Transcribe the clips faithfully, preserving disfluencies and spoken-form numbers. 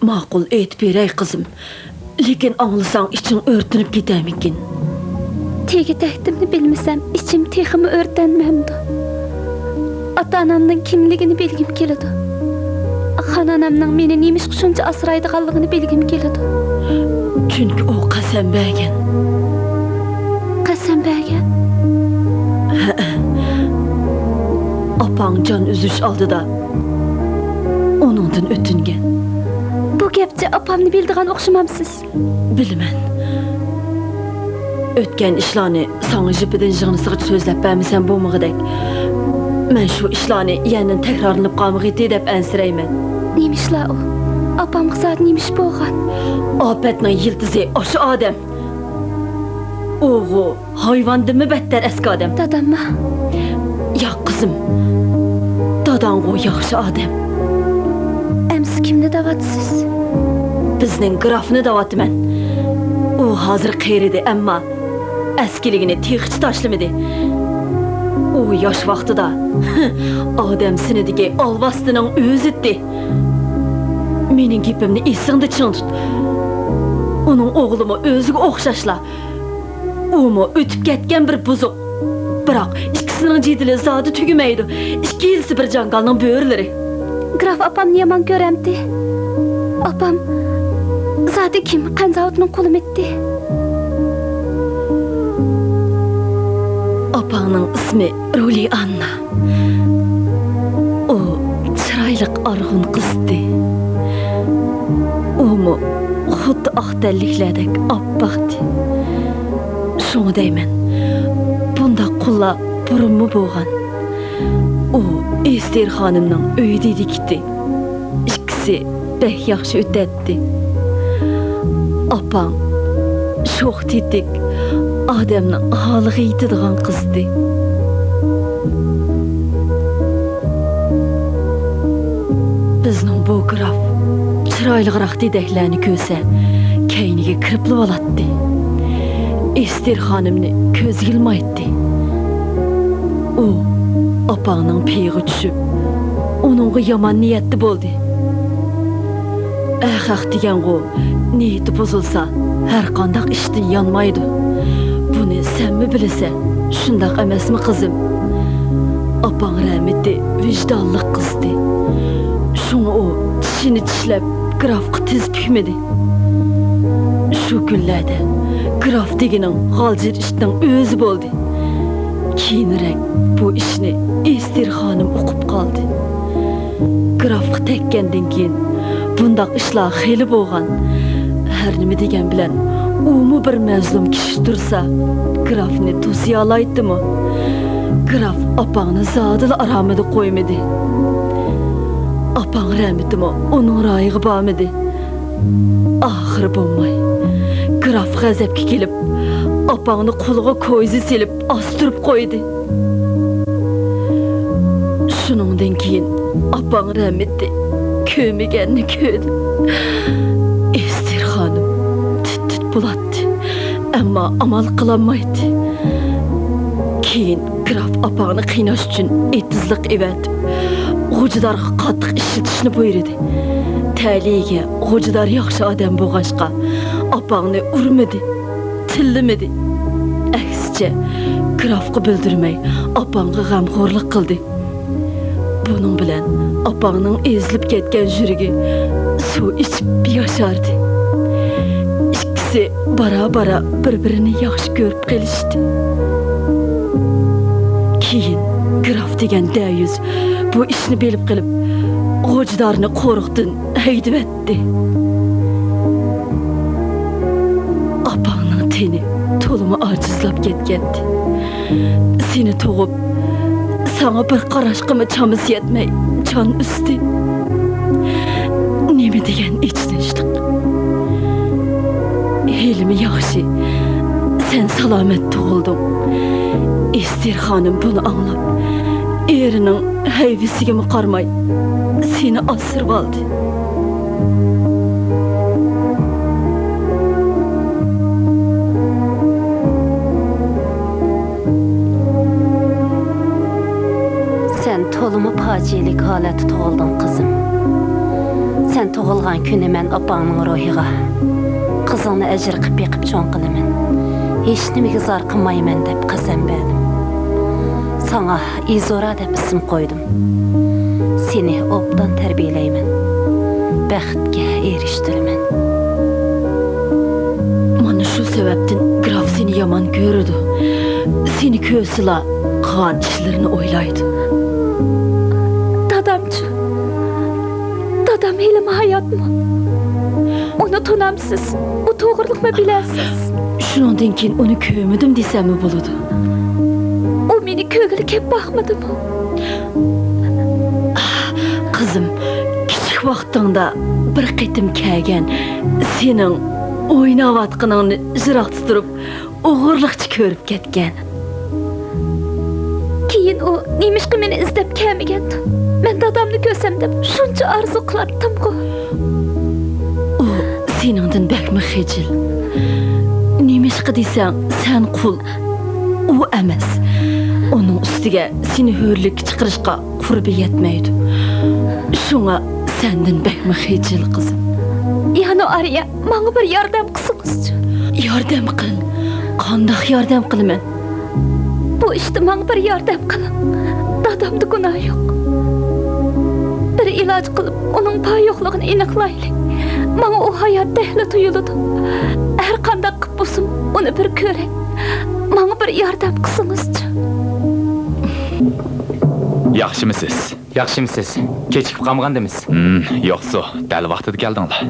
ماقۇل، ئېيتىپ بېرەي، قىزىم. لېكىن ئاڭلىساڭ ئىچىڭ ئۆرتىنىپ كېتەرمىكىن؟ تېگى-تەكتىمنى بىلمىسەم، ئىچىم تېخىمۇ ئۆرتەنمەمدۇ؟ ئاتا-ئانامنىڭ كىملىكىنى بىلگۈم كېلىدۇ. خان-ئانامنىڭ مېنى نېمىشقا شۇنچە ئاسرايدىغانلىقىنى بىلگۈم كېلىدۇ. چۈنكى ئۇ قەسەم بەرگەن. قەسەم بەرگەن؟ ھەئە. ئاپاڭ جان ئۈزۈش ئالدىدا ئۇنىڭدىن ئۆتۈنگەن. بۇ گەپچە ئاپامنى بىلىدىغان ئوخشىمامسىز؟ بىلىمەن. ئۆتكەن ئىشلارنى ساڭا يىپىدىن يىغنىسىغىچە سۆزلەپ بەرمىسەم بولمىغۇدەك. مەن شۇ ئىشلارنى يەنە تەكرارلىنىپ قالمىغىيتى دەپ ئەنسىرەيمەن. نېمە ئىشلار ئۇ؟ ئاپامغا زادى نېمە ئىش بولغان؟ ئاپەتنىڭ يىلتىزى ئاشۇ ئادەم. ئۇغۇ ھايۋاندىنمۇ بەتتەر ئەسكى ئادەم. داداممۇ؟ ياق، قىزىم. داداڭغۇ ياخشى ئادەم. ئەمسە كىمنى دەۋاتىسىز؟ بىزنىڭ گرافنى دەۋاتىمەن. ئۇ ھازىر قېرىدى، ئەمما ئەسكىلىكىنى تېخىچە تاشلىمىدى. ئۇ ياش ۋاقتىدا ئادەم سىنىدىكى ئالۋاستىنىڭ ئۆزىتتى. مېنىڭ گېپىمنى ئېسىڭدە چىڭ تۇت. ئۇنىڭ ئوغلىمۇ ئۆزىگە ئوخشاشلا. ئۇمۇ ئۆتۈپ كەتكەن بىر بۇزۇق. بىراق ئىككىسىنىڭ جېدىلى زادى تۈگىمەيدۇ. ئىككىلىسى بىر جاڭگالنىڭ بۆرىلىرى. گراف ئاپامنى يامان كۆرەمتى. ئاپام زادى كىم؟ قەنت زاۋۇتىنىڭ قۇلىمىتى. ئاپاڭنىڭ ئىسمى رولى ئاننا. ئۇ چىرايلىق ئارغۇن قىزتى. ئۇمۇ خۇددى ئاق تەنلىكلەردەك ئاپئاقتى. شۇڭا دەيمەن، بۇنداق قۇللار بۇرۇنمۇ بولغان. ئۇ ئېستېر خانىمنىڭ ئۆيىدە يىگىتى. ئىككىسى بەك ياخشى ئۆتەتتى. ئاپاڭ شوخ تېتىك، ئادەمنىڭ ھالىغا يېتىدىغان قىزدى. بىزنىڭ بۇ گراف چىرايلىقراق دېدەكلەرنى كۆرسە، كەينىگە كىرىپلا بولاتتى. ئېستېر خانىمنى كۆزگە ئىلمايتتى. ئۇ ئاپاڭنىڭ پېيىغا چۈشۈپ، ئۇنىڭغا يامان نىيەتتە بولدى. ئەخەق دېگەنغۇ، نىيىتى بۇزۇلسا، ھەرقانداق ئىشتىن يانمايدۇ. بۇنى سەنمۇ بىلىسەن، شۇنداق ئەمەسمۇ، قىزىم؟ ئاپاڭ رەھمىتى ۋىجدانلىق قىزدى. شۇڭا ئۇ چىشىنى چىشلەپ، گرافقا تىز پۈكمىدى. شۇ كۈنلەردە گراف دېگىنىڭ غالجىر ئىتنىڭ ئۆزى بولدى. كېيىنرەك بۇ ئىشنى ئېستېر خانىم ئۇقۇپ قالدى. گرافقا تەگكەندىن كېيىن بۇنداق ئىشلار خېلى بولغان. ھەر نېمە دېگەن بىلەن ئۇمۇ بىر مەزلۇم كىشى تۇرسا، گرافنى توسىيالايتتىمۇ؟ گراف ئاپاڭنى زادىلا ئارامىدا قويمىدى. ئاپاڭ رەھمىتىمۇ ئۇنىڭ رايىغا بارمىدى. ئاخىرى بولماي، گراف غەزەپكە كېلىپ، ئاپاڭنى قولىغا كويزا سېلىپ، ئاستۇرۇپ قويدى. شۇنىڭدىن كېيىن ئاپاڭ رەھمىتى كۆرمىگەننى كۆردى. ئېستېر خانىم تىت-تىت بولاتتى، ئەمما ئامال قىلالمايتتى. كېيىن گراف ئاپاڭنى قىيناش ئۈچۈن ئېتىزلىق ئېۋەتىپ، غوجىدارغا قاتتىق ئىشلىتىشنى بۇيرۇدى. تەلىيىگە غوجىدار ياخشى ئادەم بولغاچقا، ئاپاڭنى ئۇرمىدى. تىللىمىدى. ئەكسىچە، گرافقا بىلدۈرمەي، ئاپاڭغا غەمخورلۇق قىلدى. بۇنىڭ بىلەن ئاپاڭنىڭ ئېزىلىپ كەتكەن يۈرىكى سۇ ئىچىپ ياشاردى. ئىككىسى بارا-بارا بىر-بىرىنى ياخشى كۆرۈپ قېلىشتى. كېيىن گراف دېگەن دەيۈس بۇ ئىشنى بىلىپ قېلىپ، غوجىدارنى قورۇقتىن ھەيدىۋەتتى. ئاپاڭنىڭ تېنى تولىمۇ ئاجىزلاپ كەتكەنىدى. سېنى تۇغۇپ، ساڭا بىر قاراشقىمۇ چامىسى يەتمەي، جان ئۈزدى. نېمە دېگەن ئېچىنىشلىق. ھېلىمۇ ياخشى، سەن سالامەت تۇغۇلدۇڭ. ئېستېر خانىم بۇنى ئاڭلاپ، ئېرىنىڭ ھەيۋىسىگىمۇ قارىماي، سېنى ئاسرىۋالدى. سەن تولىمۇ پاجىئەلىك ھالەتتە تۇغۇلدۇڭ، قىزىم. سەن تۇغۇلغان كۈنى مەن ئاپاڭنىڭ روھىغا، قىزىڭنى ئەجىر قىلىپ بېقىپ چوڭ قىلىمەن، ھېچنېمىگە زار قىلمايمەن دەپ قەسەم بەردىم. ساڭا ئىزورا دەپ ئىسىم قويدۇم. سېنى ئوبدان تەربىيەلەيمەن، بەختكە ئېرىشتۈرىمەن. مانا شۇ سەۋەبتىن گراف سېنى يامان كۆرىدۇ. سېنى كۆرسىلا، قىلغان ئىشلىرىنى ئويلايدۇ. دادامچۇ؟ دادام ھېلىمۇ ھاياتمۇ؟ ئۇنى تونامسىز؟ ئۇ توغرىلىقمۇ بىلەمسىز؟ شۇنىڭدىن كېيىن ئۇنى كۆرمىدىم دېسەممۇ بولىدۇ. ئۇ مېنى كۆرگىلى كېلىپ باقمىدىمۇ؟ قىزىم، كىچىك ۋاقتىڭدا بىر قېتىم كەلگەن، سېنىڭ ئويناۋاتقىنىڭنى يىراقتا تۇرۇپ، ئوغرىلىقچە كۆرۈپ كەتكەن. كېيىن ئۇ نېمىشقا مېنى ئىزدەپ كەلمىگەندۇ؟ مەن دادامنى كۆرسەم دەپ شۇنچە ئارزۇ قىلاتتىمغۇ. ئۇ سېنىڭدىن بەكمۇ خىجىل. نېمىشقا دېسەڭ، سەن قۇل، ئۇ ئەمەس. ئۇنىڭ ئۈستىگە سېنى ھۆرلۈككە چىقىرىشقا قۇربى يەتمەيدۇ. شۇڭا سەندىن بەكمۇ خىجىل، قىزىم. يانۇ ئارىيە، ماڭا بىر ياردەم قىلسىڭىزچۇ؟ ياردەم قىل؟ قانداق ياردەم قىلىمەن؟ بۇ ئىشتا ماڭا بىر ياردەم قىلىڭ. دادامدا گۇناھ يوق. بىر ئىلاج قىلىپ، ئۇنىڭ بار-يوقلۇقىنى ئېنىقلايلى. ماڭا ئۇ ھاياتتەكلا تۇيۇلىدۇ. ھەر قانداق قىلىپ بولسىمۇ، ئۇنى بىر كۆرەي. ماڭا بىر ياردەم قىلسىڭىزچۇ؟ ياخشىمۇسىز؟ ياخشىمۇسىز؟ كېچىكىپ قالمىغاندىمىز؟ ھىم، يوقسۇ، دەل ۋاقتىدا كەلدىڭلار.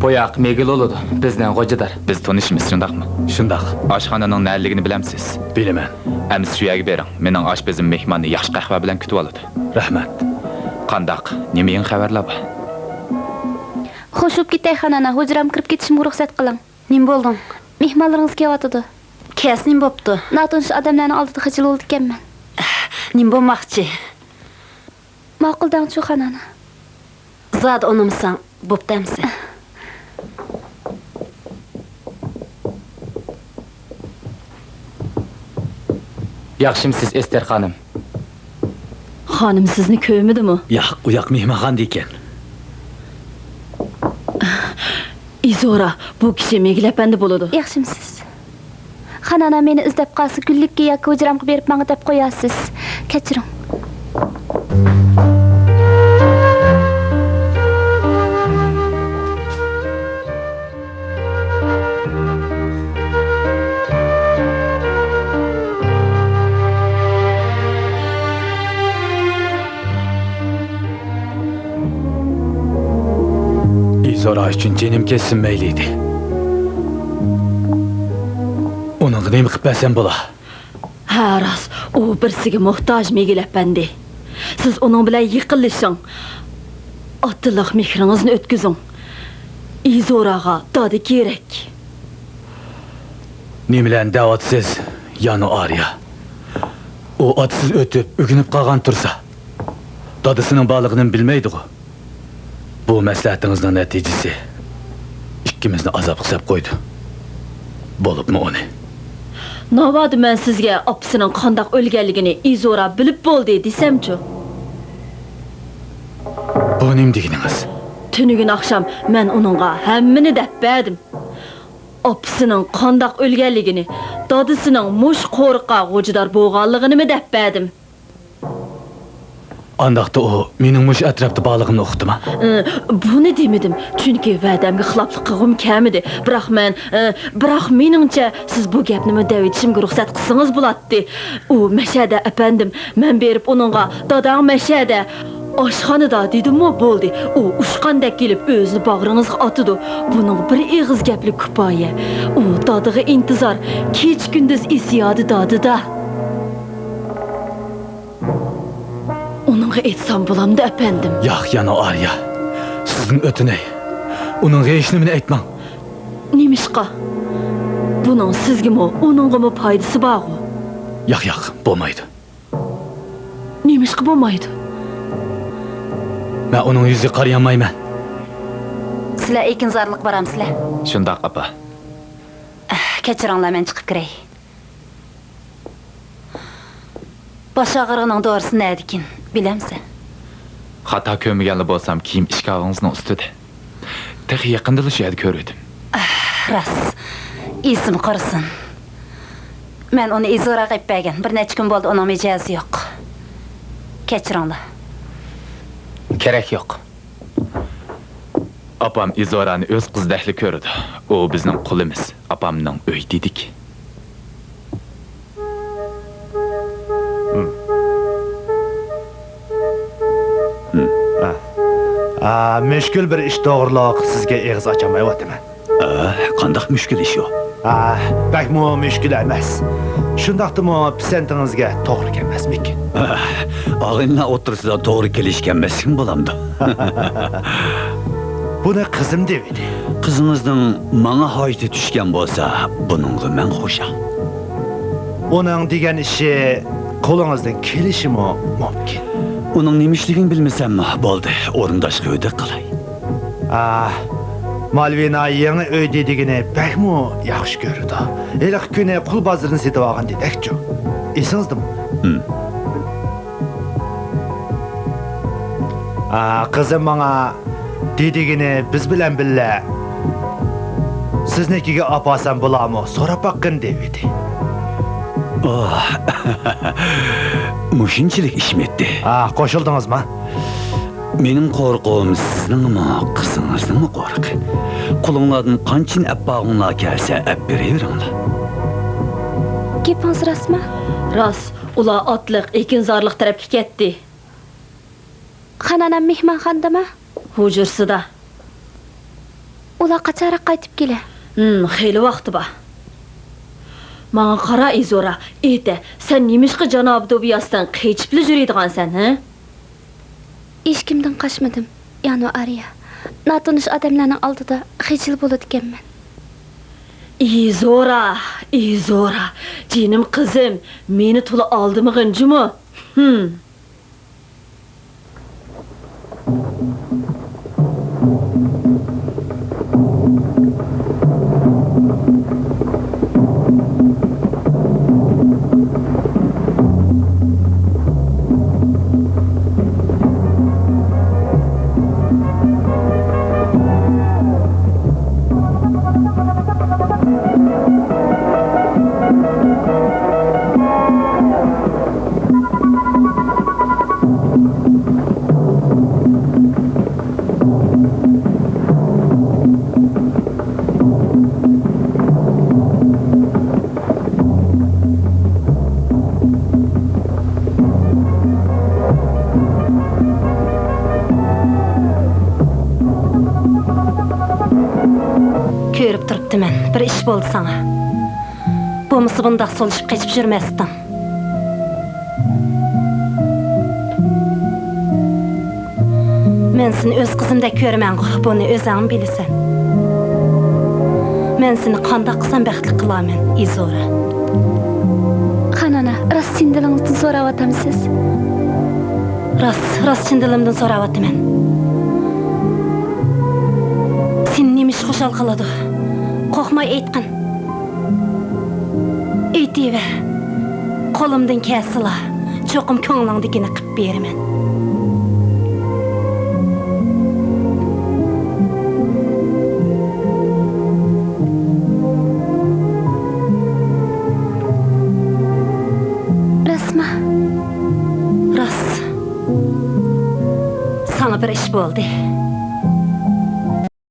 بۇ ياق مىگېل بولىدۇ، بىزنىڭ غوجىدار. بىز تونۇشىمىز، شۇنداقمۇ؟ شۇنداق. ئاشخانىنىڭ نەدىلىكىنى بىلەمسىز؟ بىلىمەن. ئەمىسە شۇ يەرگە بېرىڭ، مېنىڭ ئاشپەزىم مېھماننى ياخشى قەھۋە بىلەن كۈتۈۋالىدۇ. رەھمەت. قانداق؟ نېمە يېڭى خەۋەرلەر بار؟ خوش بوپ كېتەي، خانانا، ھۇجرامغا كىرىپ كېتىشىمگە رۇخسەت قىلىڭ. نېمە بولدۇڭ؟ مېھمانلىرىڭىز كېلىۋاتىدۇ. كەلسە نېمە بوپتۇ؟ ناتونۇش ئادەملەرنىڭ ئالدىدا خىجىل بولىدىكەنمەن. نېمە بولماقچى؟ ماقۇل دەڭچۇ، خانانا. زادى ئۇنىمىساڭ بوپتۇ ئەمىسە. ياخشىمۇسىز، ئېستېر خانىم؟ خانىم سىزنى كۆرمىدىمۇ؟ ياق، ئۇ ياق مېھمانخانىدا ئىكەن. ئىزورا، بۇ كىشى مىگېل ئەپەندى بولىدۇ. ياخشىمۇسىز؟ خانانا مېنى ئىزدەپ قالسا، گۈللۈككە ياكى ھۇجرامغا بېرىپ ماڭا دەپ قويارسىز. كەچۈرۈڭ. ئىزورا ئۈچۈن جېنىم كەتسىمۇ مەيلى ئىدى. ئۇنىڭغا نېمە قىلىپ بەرسەم بولا؟ ھە، راست، ئۇ بىرسىگە موھتاج، مىگېل ئەپەندى. سىز ئۇنىڭ بىلەن يېقىنلىشىڭ. ئاتىلىق مېھرىڭىزنى ئۆتكۈزۈڭ. ئىزوراغا دادا كېرەك. نېمىلەرنى دەۋاتىسىز، يانۇ ئارىيا؟ ئۇ ئاتىسىز ئۆتۈپ، ئۆگىنىپ قالغان تۇرسا، دادىسىنىڭ بارلىقىنىمۇ بىلمەيدىغۇ. بۇ مەسلىھەتىڭىزنىڭ نەتىجىسى ئىككىمىزنى ئازابقا سەپ قويدى. بولۇپمۇ ئۇنى. ناۋادا مەن سىزگە ئاپىسىنىڭ قانداق ئۆلگەنلىكىنى ئىزورا بىلىپ بولدى دېسەمچۇ؟ بۇ نېمە دېگىنىڭىز؟ تۈنۈگۈن ئاخشام مەن ئۇنىڭغا ھەممىنى دەپ بەردىم. ئاپىسىنىڭ قانداق ئۆلگەنلىكىنى، دادىسىنىڭ مۇشۇ قورۇققا غوجىدار بولغانلىقىنىمۇ دەپ بەردىم. ئانداقتا ئۇ مېنىڭ مۇشۇ ئەتراپتا بارلىقىمنى ئۇقتىما؟ ئى، بۇنى دېمىدىم، چۈنكى ۋەدەمگە خىلاپلىق قىلغۇم كەلمىدى. بىراق مەن، ئى، بىراق مېنىڭچە، سىز بۇ گەپنىمۇ دەۋېتىشىمگە رۇخسەت قىلسىڭىز بولاتتى. ئۇ مەشەدە، ئەپەندىم، مەن بېرىپ ئۇنىڭغا، داداڭ مەشەدە، ئاشخانىدا دېدىممۇ بولدى. ئۇ ئۇچقاندەك كېلىپ ئۆزىنى باغرىڭىزغا ئاتىدۇ. بۇنىڭ بىر ئېغىز گەپلىك كۇپايە. ئۇ دادىغا ئىنتىزار، كېچە-كۈندۈز ئېسىيادى دادىدا. ئۇنىڭغا ئېيتسام بولامدۇ، ئەپەندىم؟ ياق، يانۇئارىيا. سىزدىن ئۆتۈنەي. ئۇنىڭغا ھېچنېمىنى ئېيتماڭ. نېمىشقا؟ بۇنىڭ سىزگىمۇ، ئۇنىڭغىمۇ پايدىسى بارغۇ. ياق، ياق، بولمايدۇ. نېمىشقا بولمايدۇ؟ مەن ئۇنىڭ يۈزىگە قارىيالمايمەن. سىلەر ئېكىنزارلىققا بارامسىلەر؟ شۇنداق، ئاپا. ئەھ، كەچۈرۈڭلار، مەن چىقىپ كىرەي. باش ئاغرىقىنىڭ دورىسى نەدىكىن، بىلەمسەن؟ خاتا كۆرمىگەنلا بولسام، كىيىم ئىشكاپىڭىزنىڭ ئۈستىدە. تېخى يېقىندىلا شۇ يەردە كۆرۈۋىدىم. ئاھ، راست. ئېسىم قۇرۇسۇن. مەن ئۇنى ئىزوراغا ئېلىپ بەرگەن. بىر نەچچە كۈن بولدى، ئۇنىڭ مىجەزى يوق. كەچۈرۈڭلار. كېرەك يوق. ئاپام ئىزورانى ئۆز قىزىدەكلا كۆرىدۇ. ئۇ بىزنىڭ قۇلىمىز، ئاپامنىڭ ئۆي دېدىكى. ھىم. ھىم. ئا. ئا، مۈشكۈل بىر ئىش توغرۇلۇق سىزگە ئېغىز ئاچالمايۋاتىمەن. ئا، قانداق مۈشكۈل ئىش ئۇ؟ ئا، بەكمۇ مۈشكۈل ئەمەس. شۇنداقتىمۇ پىسەنتىڭىزگە توغرا كەلمەسمىكىن؟ ئا، ئاغىنىلەر ئوتتۇرىسىدا توغرا كېلىش كەلمەسلىكمۇ بولامدۇ؟ بۇنى قىزىم دېۋىدى. قىزىڭىزنىڭ ماڭا ھاجىتى چۈشكەن بولسا، بۇنىڭغا مەن خۇشال. ئۇنىڭ دېگەن ئىشى قولىڭىزدىن كېلىشىمۇ مۇمكىن. ئۇنىڭ نېمە ئىشلىكىنى بىلمىسەم، بولدى، ئورۇنداشقا ھۆددە قىلاي. ئاھ، مالۋىنا يېڭى ئۆي دېدىگىنى بەكمۇ ياخشى كۆرىدۇ. ھېلىقى كۈنى قۇل بازىرىنى سېتىۋالغان دېدەكچۇ؟ ئېسىڭىزدىمۇ؟ ھىم. ئا، قىزىم ماڭا دېدىگىنى بىز بىلەن بىللە سىزنىڭكىگە ئاپارسام بولامۇ سوراپ باققىن دېۋىدى. ئوھ، مۇشۇنچىلىك ئىشمىتتى؟ ئا، قوشۇلدىڭىزما؟ مېنىڭ قورقۇم سىزنىڭمۇ، قىزىڭىزنىڭمۇ قورقى. قولۇڭلاردىن قانچىنى ئەپ بارغۇڭلار كەلسە ئەپ بېرىۋېرىڭلار. گېپىڭىز راستمۇ؟ راست، ئۇلار ئاتلىق ئېكىنزارلىق تەرەپكە كەتتى. خانانام مېھمانخانىدىمۇ؟ ھۇجرىسىدا. ئۇلار قاچانراق قايتىپ كېلە؟ ھىم، خېلى ۋاقتى بار. ماڭا قارا، ئىزورا، ئېيتە، سەن نېمىشقا جانابى دوبىياستىن قېچىپلا يۈرىدىغانسەن، ھە؟ ھېچكىمدىن قاچمىدىم، يانۇ ئارىيا. ناتونۇش ئادەملەرنىڭ ئالدىدا خىجىل بولىدىكەنمەن. ئىزورا، ئىزورا، جېنىم قىزىم، مېنى تولا ئالدىمىغىن جۇمۇ. ھىم. كۆرۈپ تۇرۇپتىمەن، بىر ئىش بولدى ساڭا. بولمىسا بۇنداق سولىشىپ قېچىپ يۈرمەستىڭ. مەن سېنى ئۆز قىزىمدەك كۆرىمەنغۇ، بۇنى ئۆزۈڭمۇ بىلىسەن. مەن سېنى قانداق قىلسام بەختلىك قىلارمەن، ئىزورا؟ خانانا، راست چىن دىلىڭىزدىن سوراۋاتامسىز؟ راست، راست چىن دىلىمدىن سوراۋاتىمەن. سېنى نېمە ئىش خۇشال قىلىدۇ؟ قورقماي ئېيتقىن. ئېيتىۋەر. قولۇمدىن كەلسىلا، چوقۇم كۆڭلۈڭدىكىنى قىپ بېرىمەن. راست. ساڭا بىر ئىش بولدى.